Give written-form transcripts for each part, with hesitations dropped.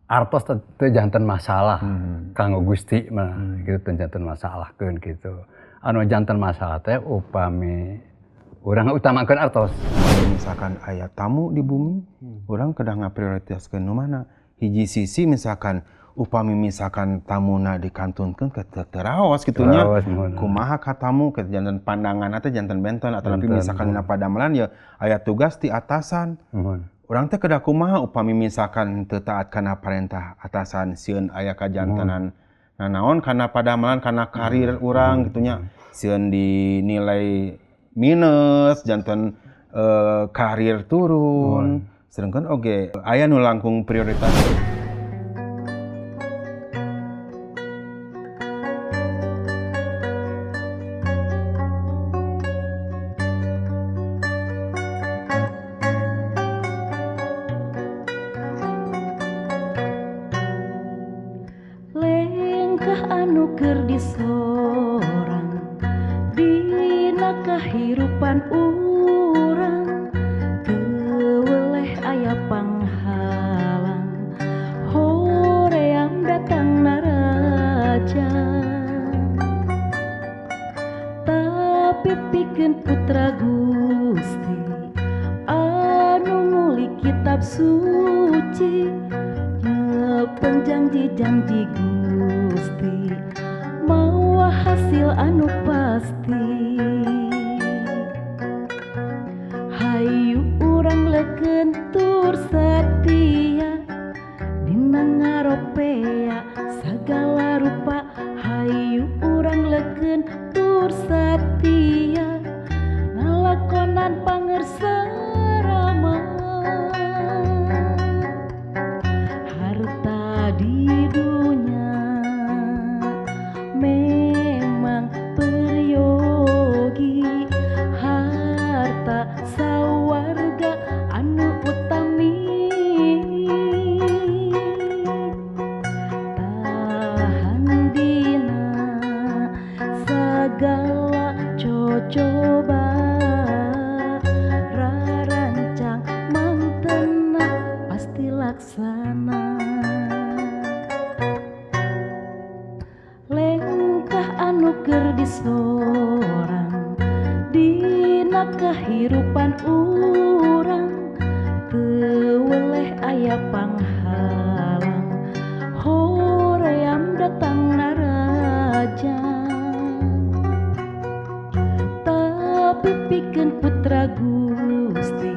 Artos teu janten masalah kanggo Gusti mah gitu, teu janten masalahkeun gitu. Anu janten masalah teh upami urang utamakeun artos. Misalkan aya tamu di bumi, urang kedah ngaprioritaskeun nu mana. Hiji sisi misalkan upami misalkan tamuna dikantunkeun ke teu raos kitu nya. Teu raos, muhun. Kumaha ka tamu ke janten pandangan teh janten benten atau tapi Benten, misalkan dina padamelan ya aya tugas ti atasan. Muhun. Urang teh kedah kumaha upami misalkan teu taat kana perintah atasan, sieun aya kajantenan nanaon kana padamelan, kana karir urang kitu nya, sieun dinilai minus, janten karir turun, sedangkan oge aya nu langkung prioritas. Lengkah anu keur disorang dina kahirupan urang, teu weleh aya panghalang, hoream datang naraja. Tapi pikeun putra Gusti anu ngulik kitab suci, nyepeng janji-janji Gusti mawa hasil anu pasti. Hayu urang leukeun tur satia dina ngaropea sagala rupa. Hayu urang leukeun tur satia ngalakonan pangersa Rama. Harta di dunya memang peryogi, harta sawarga anu utami. Tahan dina sagala cocoba, rarancang mantena pasti laksana. Lengkah anu keur disorang dina kahirupan urang, teu weleh aya panghalang, hoream datang naraja. Tapi pikeun putra Gusti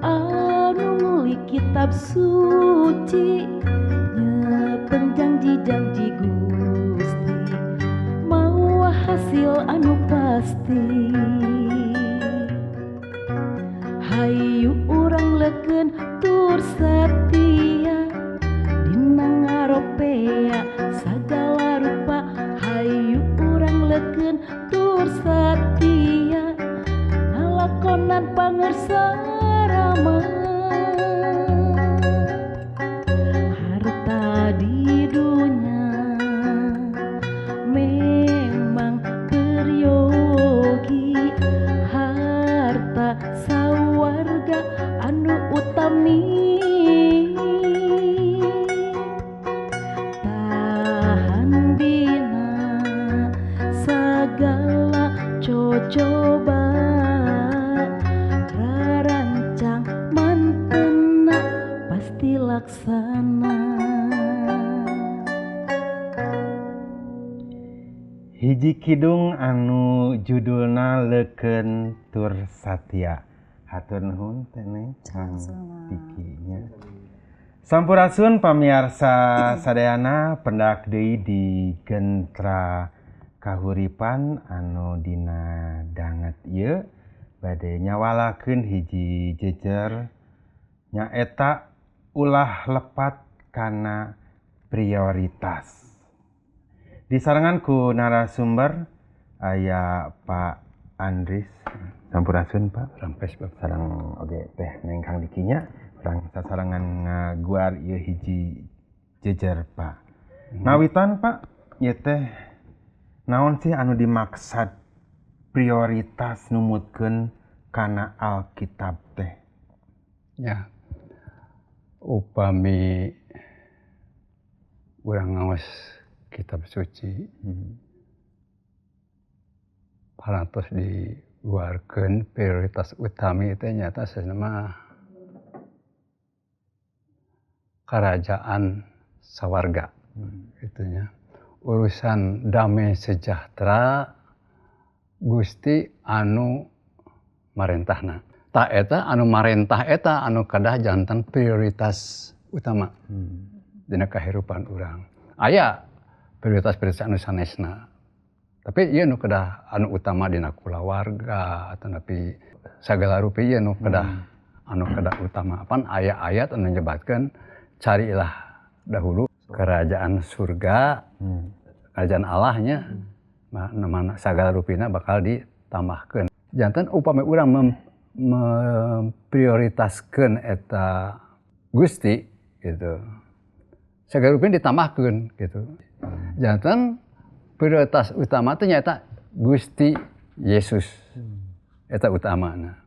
anu ngulik kitab suci, nyepeng janji-janji Gusti mawa hasil anu pasti. Hayu urang leukeun tur satia dina ngaropea sagala rupa. Hayu urang leukeun tur satia ngalakonan pangersa Rama. Harta di dunya memang peryogi, harta sawarga anu utami. Tahan dina sagala cocoba, rarancang mantena pasti laksana. Hiji kidung anu judulna Leukeun Tur Satya. Hatur nuhun Teh Neng, Kang Diki nya. Sampurasun pamiarsa sadayana, pendak deui di Gentra Kahuripan anu dina danget ieu bade nyawalakeun hiji jejer nyaeta ulah lepat kana prioritas. Disarengan ku narasumber aya Pak Andris. Sampurasun Pak. Rampes Bapak. Sareng oge Teh Neng, Kang Diki nya, urang sasarengan ngaguar ieu hiji jejer Pak. Ngawitan Pak, ieu teh naon sih anu dimaksad prioritas numutkeun kana Alkitab teh? Ya. Upami Urang ngaos kitab suci, parantos diguarkeun prioritas utami teh nyata mah kerajaan sawarga, itunya. Urusan damai sejahtera Gusti anu marentahna. Tah eta anu marentah eta anu kedah janten prioritas utama dina kahirupan urang. Aya prioritas-prioritas anu sanesna. Tapi ieu nu kedah anu utama dina kulawarga atanapi sagala rupi ieu nu kedah anu kedah utama. Pan aya ayat anu nyebatkeun carilah dahulu kerajaan surga, kerajaan Allahnya, mana sagala rupina bakal ditambahkeun. Janten upami urang memprioritaskeun eta Gusti gitu, sagala rupina ditambahkeun gitu. Janten prioritas utama teh nyaeta Gusti Yesus, eta utamana.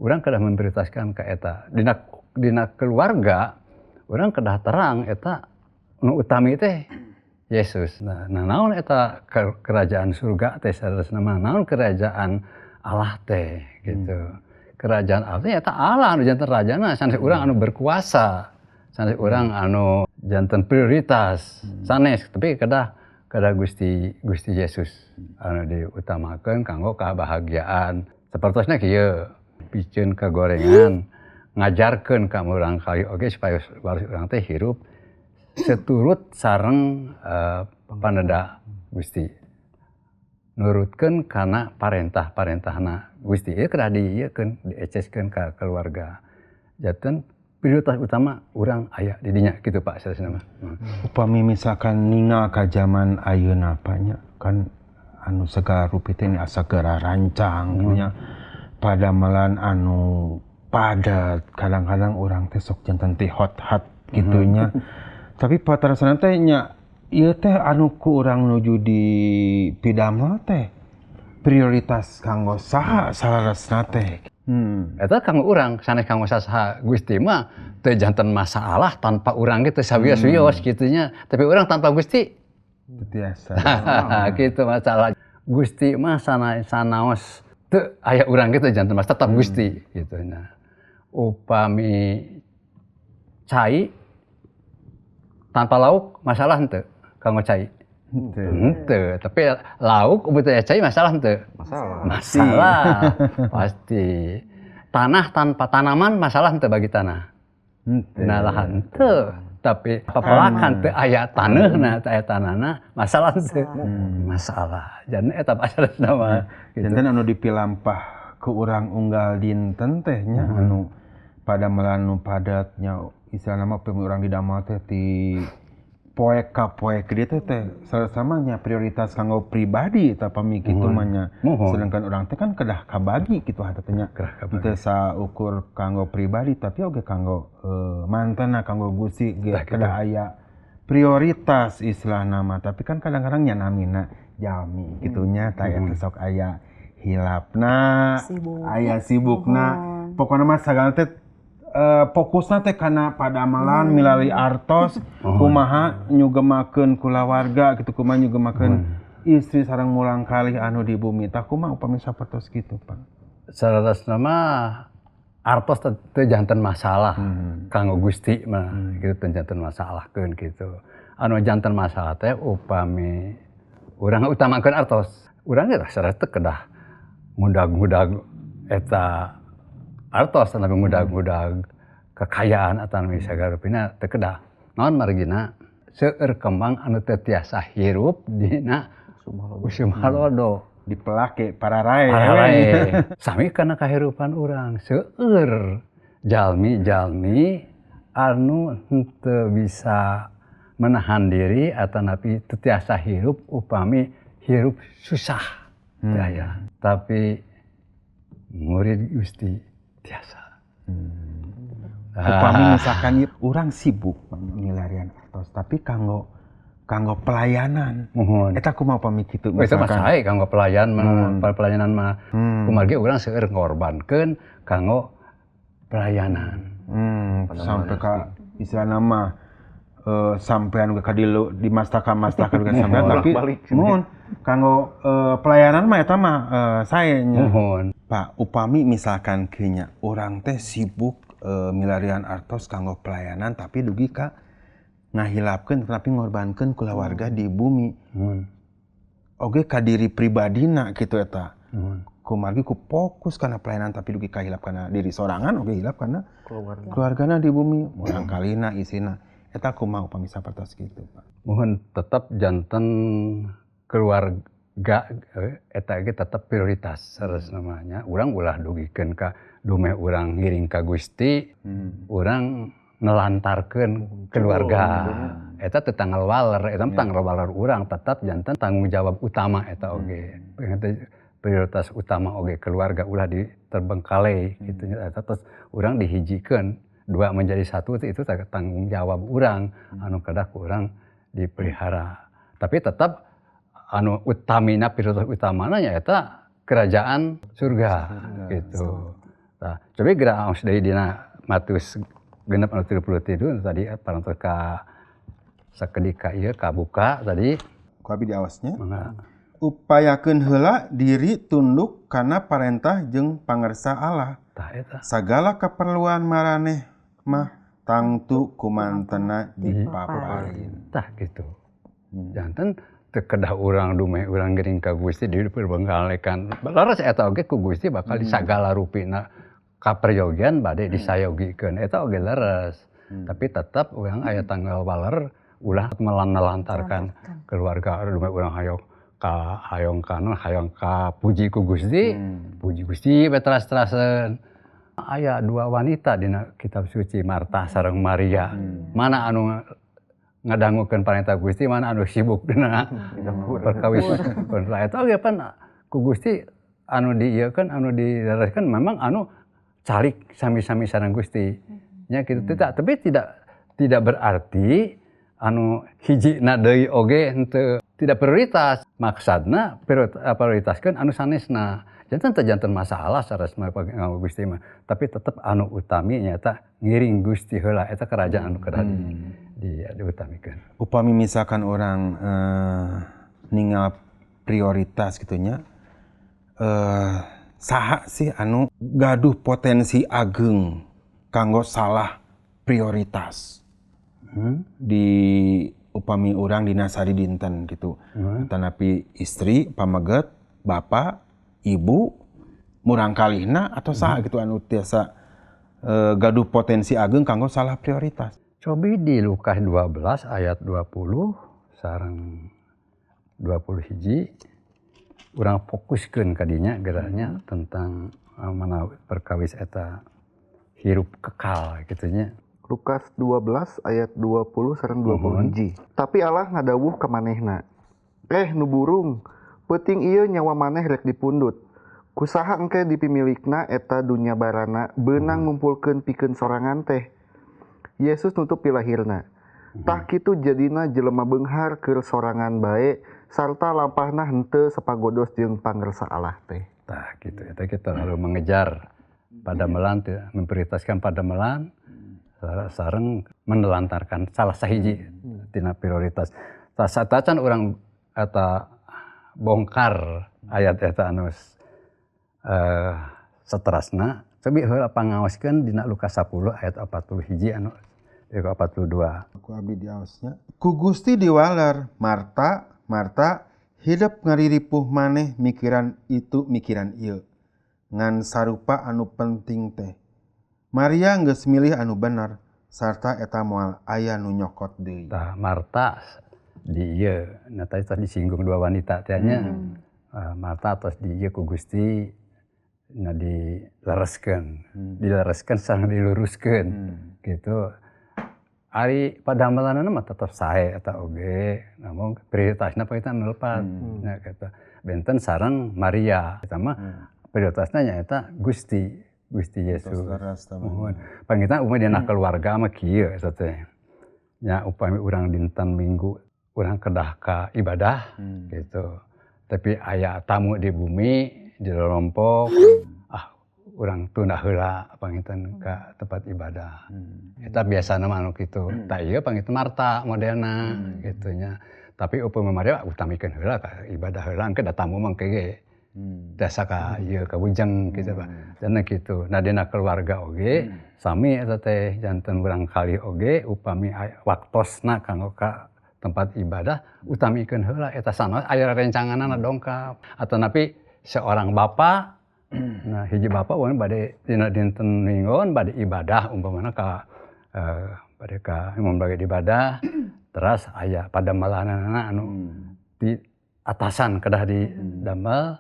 Urang kedah memprioritaskan ka eta. Dina keluarga urang kedah terang eta nu utami teh Yesus. Nah, naon eta kerajaan surga teh saleresna mah, naon kerajaan Allah teh gitu. Kerajaan Allah teh eta Allah anu janten rajana, sanes urang anu berkuasa, sanes urang anu janten prioritas, sanes, tapi kedah Gusti Yesus anu diutamakeun kanggo kabahagiaan. Sapertosna kieu, piceun kagorengan, ngajarkeun ka urang kali oge supaya urang teh hirup seturut sareng paneda Gusti. Nurutkeun kana parentah-parentahna Gusti. Ieu kedah diieukeun, dieceskeun ka keluarga. Janten prioritas utama urang aya di dinya kitu Pak saleresna mah. Upami misalkan ningal ka zaman ayeuna Pak nya, kan anu segala rupi teh asa geura rancang nya. Padamelan anu padat, kadang-kadang urang teh sok janten teh hot-hot kitu nya. Tapi patarasana teh nya ieu teh anu ku urang nuju di pidamel teh prioritas kanggo saha saleresna teh. Eta kanggo urang, sanes kanggo saha. Gusti mah teu janten masalah tanpa urang ge teu sawios-wios kitu nya. Tapi urang tanpa Gusti teu tiasa. Kitu masalah. Gusti mah sanaos teu aya urang ge teu janten masalah, tetap Gusti kitu nya. Upami cai tanpa lauk masalah henteu kanggo cai. Henteu, tapi lauk upami teu cai masalah henteu. Masalah. Pasti. Tanah tanpa tanaman masalah henteu bagi tanah. Dina lahan henteu, tapi pepelakan teu aya taneuhna, teu aya tanahna, masalah henteu. Masalah. Janten eta masalahna mah. Janten anu dipilampah ku urang unggal dinten teh nya anu padamelan nu padatnya istilahna mah upami urang didamel teh ti poe ka poe dieu teh sasamanya prioritas kanggo pribadi eta pami kitu mah nya. Sedangkan urang teh kan kedah kabagi kitu harta teh nya. Teu saukur kanggo pribadi tapi oge kanggo mantena kanggo Gusti ge kedah aya prioritas istilahna mah. Tapi kan kadang-kadang nya namina jalmi kitu nya tah eta sok aya hilapna, aya sibukna. Pokona mah sagala teh fokusna teh kana padamelan milari artos kumaha nyugemakeun kulawarga kitu, kumaha nyugemakeun istri sareng murangkalih anu di bumi. Tah kumaha upami sapertos kitu Pak? Saleresna mah artos teu janten masalah kanggo Gusti mah kitu, teu janten masalahkeun kitu. Anu janten masalah teh upami urang utamakeun artos. Urang ge saleresna teh kedah ngudag-ngudag eta artos atanapi ngudag-ngudag kekayaan atanapi sagala rupina teu kedah. Naon margina seueur kembang anu teu tiasa hirup dina usum halodo. Dipelake pararae. Sami kana kahirupan urang seueur jalmi-jalmi anu henteu bisa menahan diri atanapi teu tiasa hirup upami hirup susah. Teu aya. Tapi murid Gusti tiasa. Upami misalkan urang sibuk milarian artos tapi kanggo pelayanan. Eta kumaha upami kitu misalkan? Eta mah sae kanggo pelayanan, pelayanan mah. Kumargi urang seueur ngorbankeun kanggo pelayanan. Sampai ka istilahna mah Sampean ge kadilu di mastaka-mastaka juga sampean, tapi Bolak-balik. Muhun kanggo pelayanan mah eta mah sae nya. Muhun. Pak, upami misalkan kenya urang teh sibuk milarian artos kanggo pelayanan, tapi dugi ka ngahilapkeun tapi ngorbankeun kulawarga di bumi. Muhun. Oge ka diri pribadina kitu eta. Muhun. Kumargi ku fokus kana pelayanan, tapi dugi ka hilap kana diri sorangan, oge hilap kana Keluarga. Keluargana di bumi, murangkalihna, isina. Eta kumaha upami sapertos kitu, Pak? Muhun, tetap janten keluarga eta ge tetap prioritas harus namanya. Urang ulah dugikeun ka dumeh urang ngiring ka Gusti, urang nelantarkeun keluarga. Eta teu tanggal waler, eta mah tanggal waler urang, tetap janten tanggung jawab utama eta oge. Eta prioritas utama oge keluarga ulah diterbengkalai gitu nya. Eta terus urang dihijikeun dua menjadi satu, itu tanggung jawab urang anu kedah ku urang dipelihara. Tapi tetap anu utamina, prioritas utamana nya eta kerajaan surga gitu. Nah, coba geura aos deui dina Matius 6 anu 33 tadi, parantos ka sakedik ka ieu kabuka tadi. Ku abi diaosnya. Mangga. Upayakeun heula diri tunduk kana parentah jeung pangersa Allah. Tah eta. Sagala keperluan maraneh mah tangtu kumantena dipaparin. Tah gitu. Janten teu kedah urang dumeh urang gering ka Gusti diperbengkalekan. Leres eta oge ku Gusti bakal disagala rupina kaperyogian bade disayogikeun. Eta oge leres. Tapi tetap urang aya tanggal waler ulah melantarkan keluarga dumeh urang hayang ka hayang kana hayang ka puji ku Gusti, puji Gusti we teras-teraseun. Aya dua wanita dina kitab suci, Marta sareng Maria. Mana anu ngadangukeun parentah Gusti, mana anu sibuk dina perkawis. Lah eta oge pan ku Gusti anu diieukeun, anu dilereskeun memang anu calik sami-sami sareng Gusti. Nya kitu. Tidak, tapi tidak berarti anu hiji na deui oge henteu tidak prioritas. Maksudna prioritaskeun anu sanesna. Janten teu janten masalah saresna nganggo Gusti mah, tapi tetep anu utami nyaeta ngiring Gusti heula, eta kerajaan anu kedah diutamikeun. Upami misalkan orang ningal prioritas gitu nya, saha sih anu gaduh potensi ageng kanggo salah prioritas? Di upami urang dina sari dinten gitu. Tanapi istri, pameget, bapak, ibu, murangkalihna atau saha gitu anu tiasa gaduh potensi ageng kanggo salah prioritas? Cobi di Lukas 12 ayat 20 sareng 20 hiji, urang fokuskeun kadinya geraknya tentang mana perkawis eta hirup kekal gitu nya. Lukas 12 ayat 20 sareng 20 hiji. Tapi Allah ngadawuh ka manehna. Nu burung, peuting ieu nyawa maneh rek dipundut. Kusaha engke dipimilikna eta dunya barana beunang ngumpulkeun pikeun sorangan teh. Yesus nutup pilahirna. Tah kitu jadina jelema beunghar keur sorangan bae sarta lampahna henteu sapagodos jeung pangersa Allah teh. Tah kitu eta kita lalu mengejar padamelan, memprioritaskan padamelan sareng menelantarkan salah sahiji tina prioritas. Tah satacan urang eta bongkar ayat eta anu seterasna, cobi heula pangaoskeun dina Lukas 10 ayat 40 hiji anu 42. Ku abdi diaosnya. Ku Gusti diwaler, Marta, Marta, hidup ngariripuh maneh mikiran itu mikiran ieu. Ngan sarupa anu penting teh. Maria geus milih anu bener sarta eta moal aya nu nyokot deui. Tah Marta di ieu, nah tadi tos disinggung dua wanita teh nya. Marta tos di ieu ku Gusti na dilereskeun. Dilereskeun sareng diluruskeun. Gitu. Ari padamelanana mah tetep sae eta oge, namun prioritasna pa anu lepat. Nya kitu. Benten sareng Maria, eta mah prioritasna nyaeta Gusti, Gusti Yesus. Muhun. Panginten upami dina keluarga mah kieu eta teh. Nya upami urang dinten Minggu urang kedah ka ibadah gitu. Tapi aya tamu di bumi di lolompok, ah Urang tunda heula panginten ka tempat ibadah. Eta biasana mah anu kitu. Tah ieu panginten Marta modelna kitu nya. Tapi upami Maria utamikeun heula ka ibadah heula engke da tamu mah engke ge. Tiasa ka ieu ka wujeng kitu Pak. Janten kitu. Nah dina keluarga oge sami eta teh janten urang kalih oge upami waktosna kanggo ka tempat ibadah utamikeun heula eta sanaos aya rencanganna dongkap atanapi seorang bapak. Nah hiji bapak urang bade dina dinten minggon bade ibadah umpamana ka bade ka mun bade ibadah teras aya padamelanana anu di atasan kedah di damel.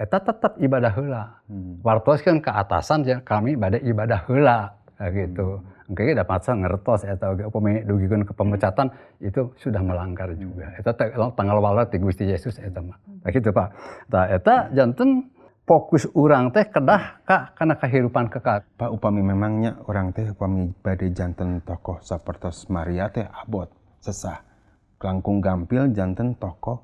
Eta tetep ibadah heula. Wartoskeun ka atasan kami bade ibadah heula gitu. Engke ge dapat ngertos eta oge upami dugikeun ke pemecatan itu sudah melanggar juga. Eta tanggal wala ti Gusti Yesus eta mah. Tah kitu Pak. Tah eta janten fokus urang teh kedah ka kana kahirupan kekal. Pak upami memangnya urang teh upami bade janten tokoh sapertos Maria teh abot sesah. Langkung gampil janten tokoh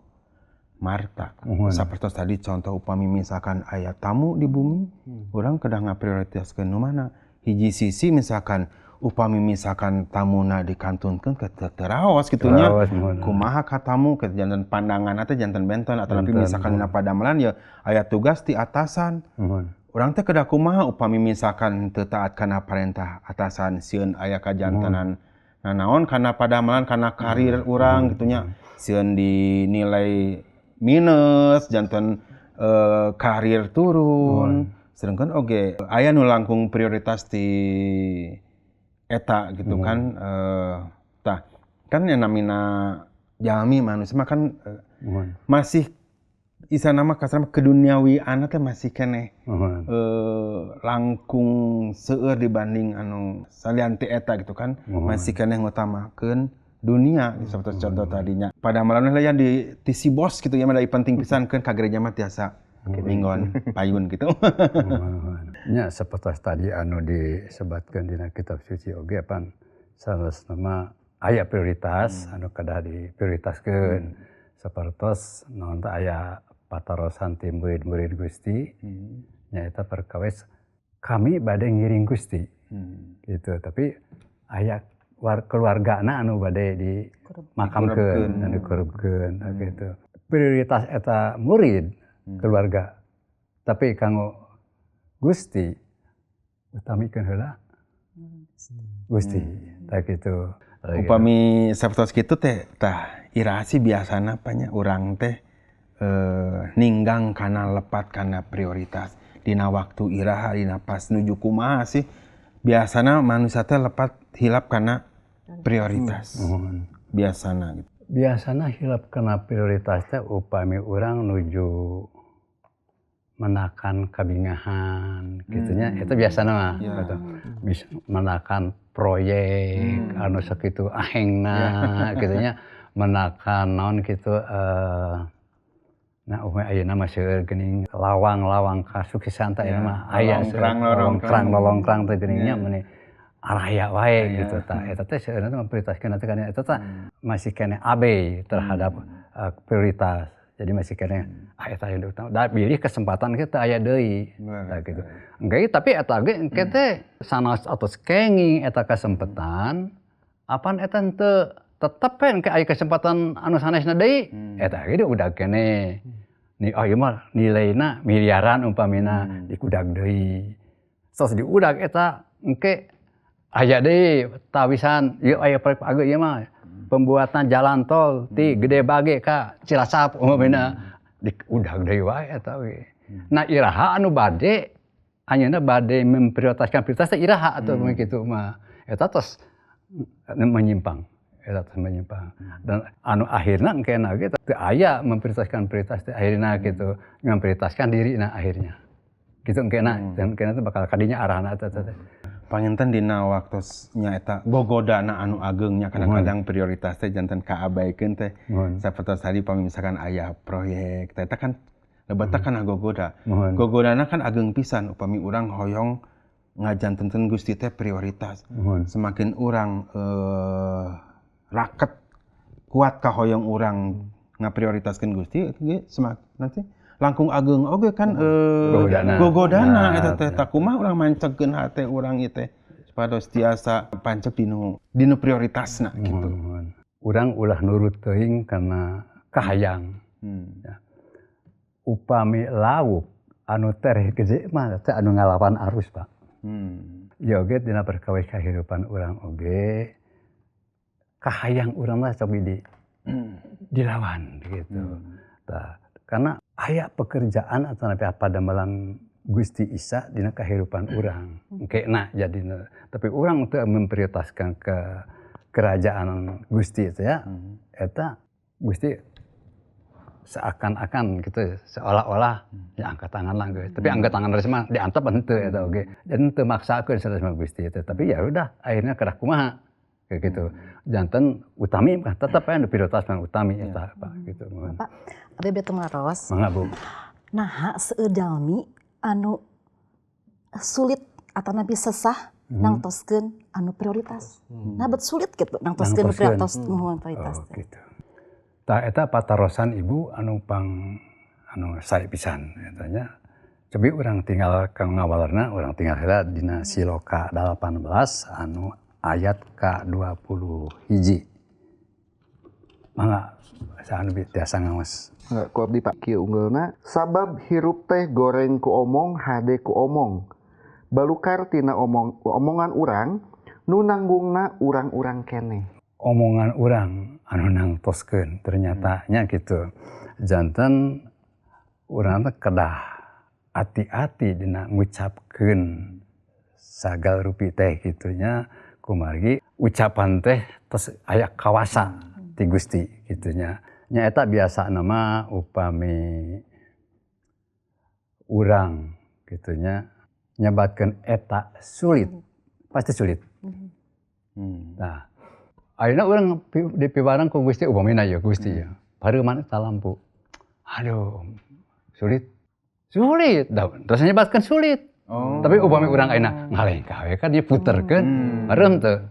Marta. Sapertos tadi contoh upami misalkan aya tamu di bumi, urang kedah ngaprioritaskeun nu mana. Hiji sisi misalkan upami misalkan tamuna dikantunkeun ke teraos kitu nya. Kumaha ka tamu ke janten pandangan teh janten benten atau tapi misalkan dina padamelan ya aya tugas di atasan. Urang teh kedah kumaha upami misalkan teu taat kana parentah atasan sieun aya kajantenan nanaon kana padamelan kana karir urang kitu nya. Sieun dinilai minus janten karir turun. Sedangkan oge aya nu langkung prioritas di eta gitu kan. Tah kan yang namina jalmi manusia mah kan masih isana mah kasarna keduniawian teh masih keneh langkung seueur dibanding anu salian ti eta gitu kan. Masih keneh ngutamakeun dunia seperti contoh tadinya. Pada malamnya lah yang di tisi bos gitu ya mah penting pisan keun ka gereja mah tiasa minggon payun gitu. Nya seperti tadi anu disebatkeun dina kitab suci oge pan sanesna mah aya prioritas anu kedah diprioritaskeun. Sapertos naon teh aya patarosan ti murid-murid Gusti nyaeta perkawis kami bade ngiring Gusti. Gitu tapi aya keluargana anu bade dimakamkeun anu dikurubkeun gitu. Prioritas eta murid keluarga. Tapi kanggo Gusti utamikeun heula Gusti tah kitu. Upami sapertos kitu teh tah iraha sih biasana panya urang teh ninggang kana lepat kana prioritas dina waktu iraha dina pas nuju kumaha sih biasana manusia teh lepat hilap kana prioritas. Biasana gitu. Biasana hilap kana prioritas teh upami urang nuju menakan kabingahan gitunya itu biasana mah gitu. Bisa menakan proyek anu sakitu ahengna gitunya menakan naon gitu nah upami ayeuna mah seueur geuning lawang-lawang kasuksesan teh ayeuna mah aya lolongkrang teh geuningnya meuni araya wae gitu tah eta teh seueurna teh memprioritaskeun teh kana eta teh masih keneh abe terhadap prioritas. Jadi masih keneh eta aya utama da bilih kesempatan kita aya deui tah gitu. Engke tapi eta ge engke teh sanes atos kenging eta kesempatan apan eta henteu tetep we engke aya kesempatan anu sanesna deui eta ge udag keneh. Ni oh ieu mah nilaina miliaran umpamina dikudag deui. Tos diudag eta engke aya deui tawisan ieu aya proyek ageung ieu mah pembuatan jalan tol ti Gede Bage ka Cilacap umpamina diudag deui wae eta we. Nah iraha anu bade anjeunna bade memprioritaskan prioritas teh iraha atuh kitu mah. Eta tos menyimpang. Eta tos menyimpang. Dan anu akhirna engkena ge teu aya memprioritaskan prioritas teh akhirna kitu, memprioritaskan dirina akhirnya. Kitu engkena dan engkena teh bakal kadinya arahna eta teh. Panginten dina waktos nyaeta gogodana anu ageungnya kadang-kadang prioritas teh janten kaabaikeun teh. Sapertos tadi pami misalkan aya proyek teh eta kan lebetna kana gogoda. Gogodana kan ageung pisan upami urang hoyong ngajantenkeun Gusti teh prioritas. Semakin urang raket kuat kahoyong urang ngaprioritaskeun Gusti ge semakin nanti langkung ageung oge kan gogodana eta teh tah kumaha urang mancegkeun hate urang ieu teh supados tiasa panceg dinu prioritasna gitu. Urang ulah nurut teuing kana kahayang. Ya. Upami lauk anu tereh gede mah teh anu ngalawan arus, Pak. Ya oge dina perkawis kahirupan urang oge kahayang urang mah sok dilawan gitu. Tah, karena aya pekerjaan atau apa padamelan Gusti Isa dina kahirupan urang. Engkena jadina. Tapi urang teu memprioritaskan ke kerajaan Gusti itu ya. Eta Gusti seakan-akan gitu, seolah-olah ya angkat tangan lah gitu. Tapi angkat tangan resma diantep henteu eta oge. Dan teu maksakeun saresma Gusti itu. Tapi ya udah akhirnya kedah kumaha kayak gitu. Janten utami tetep aya nu prioritas mah utami eta Pak gitu. Pak, abdi bade tumaros. Mangga Bu. Naha seueur jalmi anu sulit atau nabi sesah nangtoskeun anu prioritas. Nah bet sulit gitu nangtoskeun prioritas muhun prioritas. Oh, gitu. Tah eta patarosan ibu anu pang anu sae pisan eta nya. Cobi urang tinggal ka ngawalerna urang tinggal heula dina Siloka 18 anu ayat ka 20 hiji. Mangga saha anu tiasa ngaos. Enggak ku abdi Pak kieu unggeulna sabab hirup teh goreng ku omong hade ku omong. Balukar tina omong omongan urang nu nanggungna urang-urang keneh. Omongan urang anu nangtoskeun ternyata nya gitu. Janten urang teh kedah hati-hati dina ngucapkeun sagala rupi teh kitu nya kumargi ucapan teh tos aya kawasa ti Gusti kitu nya. Nya eta biasana mah upami urang kitu nya nyebatkeun eta sulit, pasti sulit. Nah, ayeuna urang dipiwarang ku Gusti upamina ya Gusti ya. Pareuman eta lampu. Aduh, sulit. Sulit, da terus nyebatkeun sulit. Oh. Tapi upami urang ayeuna ngalengkah we kan dia puterkeun, pareum teu?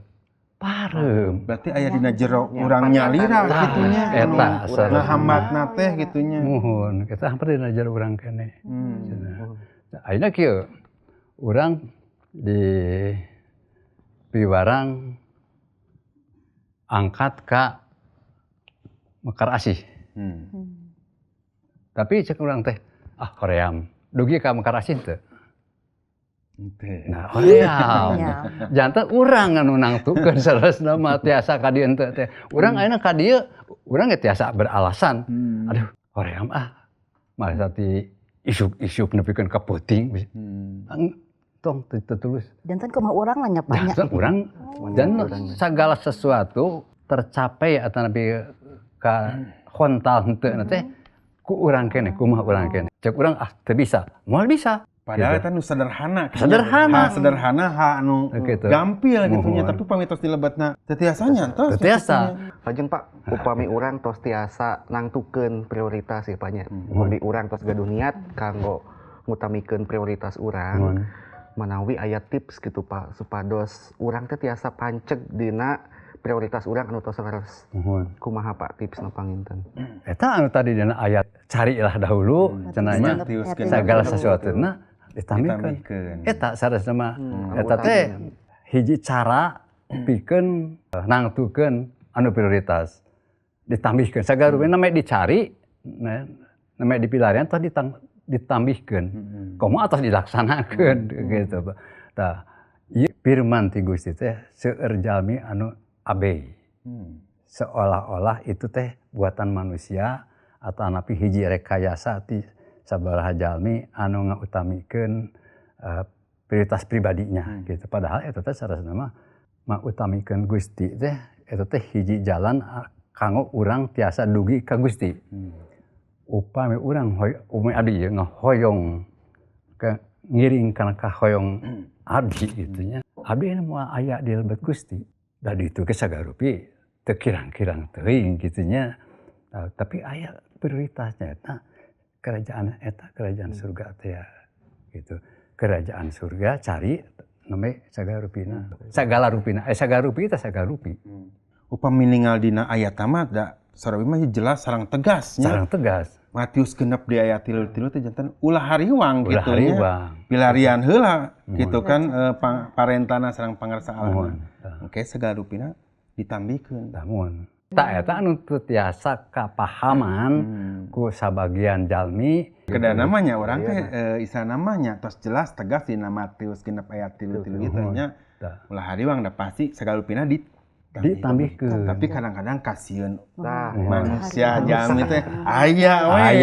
Pareum. Berarti aya dina jero urang nyalira kitu nya. Eta ngahambatna teh kitu nya. Muhun, eta hampir dina jero urang keneh. Nah, ayeuna kieu urang di piwarang angkat ka Mekar Asih. Tapi cek urang teh, ah hoream. Dugi ka Mekar Asih teu? Nah, hoream. Janten urang anu nangtukeun saleresna mah tiasa ka dieu henteu teh. Urang ayeuna ka dieu, urang ge tiasa beralasan. Aduh, hoream ah. Masa ti isuk-isuk nepikeun ka peuting. Tong teu tulus. Janten kumaha urang lah nya Pak nya. Janten urang dan segala sesuatu tercapai atau nabi ka hontal henteu teh ku urang keneh, kumaha urang keneh. Cek urang ah teu bisa, moal bisa. Padahal Gitu. eta nu sederhana. Sederhana. Ha, sederhana ha anu Gitu. gampil gitu nya, Muhun. tapi pami tos dilebatna teu tiasa nya tos. Teu tiasa. Lajeng Pak, upami urang tos tiasa nangtukeun prioritas ya Pak nya. Upami urang tos gaduh niat kanggo ngutamikeun prioritas urang. Muhun. Manawi aya tips gitu Pak supados urang teh tiasa panceg dina prioritas urang anu tos leres. Muhun. Kumaha Pak tipsna panginten? Eta anu tadi dina ayat carilah dahulu cenah nya Matius segala sesuatuna ditambihkeun. Ditambihkeun. Eta saresna mah eta teh hiji cara pikeun nangtukeun anu prioritas. Ditambihkeun sagala rupina namanya dicari namanya dipilarian toh ditambihkeun. Komo atos dilaksanakeun gitu Pak. Tah, ieu firman ti Gusti teh seueur jalmi anu abei. Seolah-olah itu teh buatan manusia atau napi hiji rekayasa ti sabaraha jalmi anu ngautamikeun prioritas pribadinya gitu. Padahal eta teh sarasana mah mautamikeun Gusti teh eta teh hiji jalan kanggo urang tiasa dugi ka Gusti. Upami urang upami abdi ieu ngahoyong ke ngiring kana kahoyong abdi gitu nya. Abdi ini moal aya di lebet Gusti. Da ditu ge sagarupi teu kirang-kirang teuing kitu nya. Nah, tapi aya prioritasnya eta kerajaan eta kerajaan surga teh ya gitu. Kerajaan surga cari namanya sagala rupina. Sagala rupina, sagala rupi teh sagala rupi. Upami ningal dina ayat mah da sarawi mah jelas sareng tegas nya. Sareng tegas. Matius 6 di ayat 33 teh janten ulah hariwang kitu nya. Pilarian heula kitu kan parentana sareng pangersa Allah. Engke segala rupina ditambihkeun. Tah mun. Tah eta anu teu tiasa kapahaman ku sabagian jalmi. Kedah namanya urang teh isa namanya tos jelas tegas dina Matius 6 ayat 33 ieu nya. Ulah hariwang da pasti segala rupina ditambihkeun. Tapi kadang-kadang kasieun manusia jalmi teh aya we.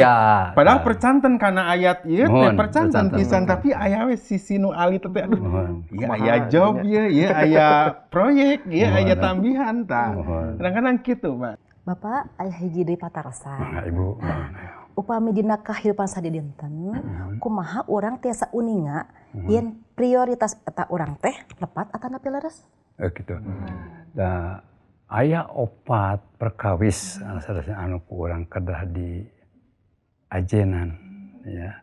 Padahal percanten kana ayat ieu teh percanten pisan tapi aya we sisi nu alit teh aduh. Ieu aya job ieu, ieu aya proyek, ieu aya tambihan tah. Kadang-kadang kitu, Pak. Bapak aya hiji deui patarosan. Mangga Ibu. Upami dina kahirupan sadidinten, kumaha urang tiasa uninga yen prioritas eta urang teh lepat atanapi leres? Gitu. Nah, aya opat perkawis anu ku urang kedah di ajenan ya.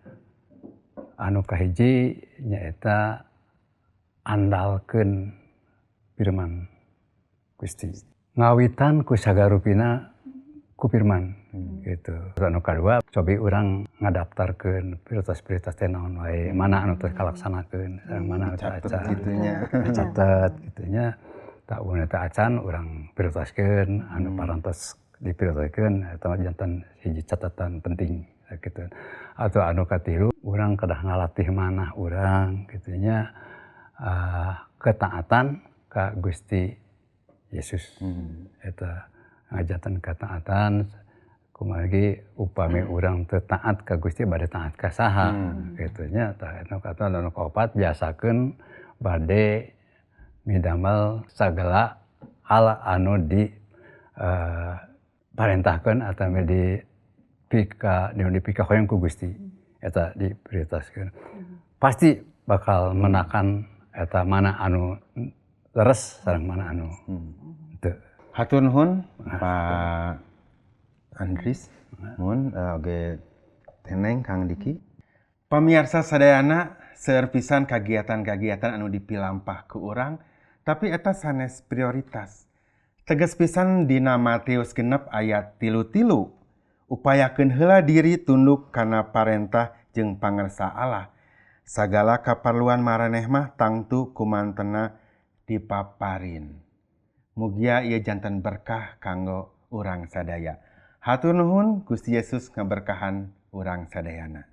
Anu kahiji nyaeta andalkeun firman Gusti. Ngawitan ku sagarupina ku firman gitu. Anu kadua cobi urang ngadaftarkeun prioritas-prioritas teh naon wae, mana anu teu kalaksanakeun, sareng mana anu teu acan. Kitu nya. Catet kitu nya. Tak urang teu acan urang prioritaskeun, anu parantos diprioritaskeun eta mah janten hiji catatan penting kitu. Atau anu katilu urang kedah ngalatih manah urang kitu nya ketaatan ka Gusti Yesus. Eta ngajatan ketaatan kumargi upami urang teu taat ka Gusti bade taat ka saha kitu nya. Tah eta kata anu kaopat biasakeun bade midamel sagala hal anu di parentahkeun atawa di pika dipikahoyong ku Gusti eta diprioritaskeun. Pasti bakal menakan eta mana anu leres sareng mana anu teu. Hatur nuhun Pak Andris, mun oge teneng Kang Diki. Pamiarsa sadayana seueur pisan kagiatan-kagiatan anu dipilampah ku urang, tapi eta sanes prioritas. Tegas pisan dina Matius 6 ayat 33. Upayakeun heula diri tunduk kana parentah jeung pangersa Allah. Sagala kaparluan maraneh mah tangtu kumantena dipaparin. Mugia ieu janten berkah kanggo urang sadaya. Hatur nuhun Gusti Yesus ngaberkahan urang sadayana.